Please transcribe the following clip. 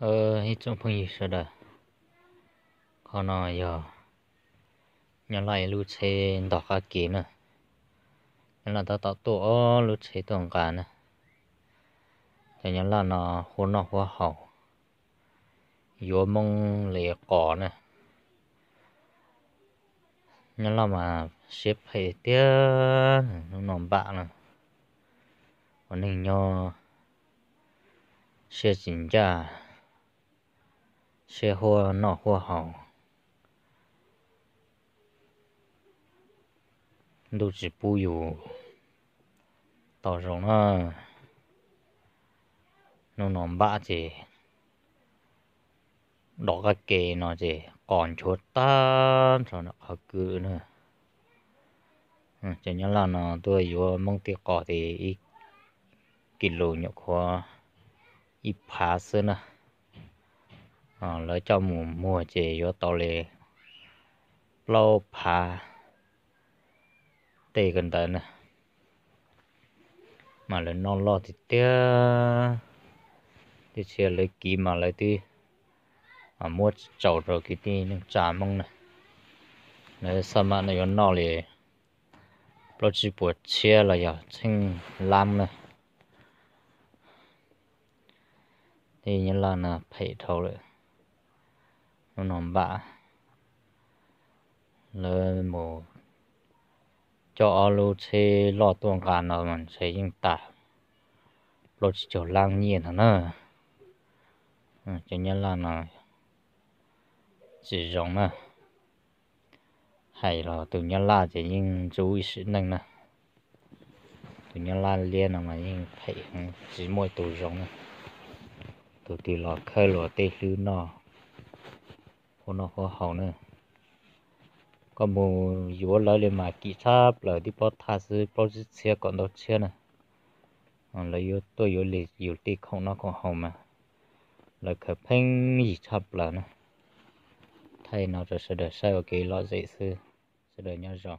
Ib tsoom phooj ywg sawv daws, qhov no yog Nyab Laj ib lub tsheb ntog qab ke na. Nyab Laj tab tom tuaj ob lub tsheb tuaj nqa na. Cov Nyab Laj no huab noj huab haus, yuav Hmoob li qos na. Nyab Laj mas siab phem tiag, hnub no npam na, ua neeg nyob siab tsis ncaj, siab huab noj huab haus, ntuj tsis pub yus tau zoo na. Hnub no npam ces dov qab ke no ces qos nchuav tag nrho qhov kwv na. Cov Nyab Laj no tuaj yuav Hmoob tej qos ces ib kis lus nyuam qhuav ib phav xwb na. Lawv coj mus muag ces yuav tau li plaub phav tej ko ntawd na. Mas lawv noj loj tiag tiag, tiam sis lawv kiv mas lawv twb muab tsis tsaus rau kwv tij neej tsa Hmoob na. Lawv xab mam no yuav noj li plaub tsib puas txhiab los yog tsheej lab na. Tej Nyab Laj no phem dhau lawm. Hnub no npam, lawv mus coj ob lub tsheb loj tuaj nqa no mas ntshe yeej tas plaub tsib caug lab nyiaj no na. Cov Nyab Laj no tsis zoo na. Hais los tus Nyab Laj ces yeej ntxub ib sim neej na. Tus Nyab Laj liab no mas yeej phem heev, tsis muaj tus zoo na. Tus twg los khawb luag tej hlwb noj, huab noj huab haus na. Koj mus yuav lawv li mas kim tshaj plaws, tib pob thaj xwb plaub tsib txhiab kom ntau txhiab na. Lawv yuav tuaj yuav li yus tej khoom noj khoom haus mas lawv khaws pheej yig tshaj plaws na. Thaij no rau sawv daws saib ua kev lom zem xwb, sawv daws nyob zoo.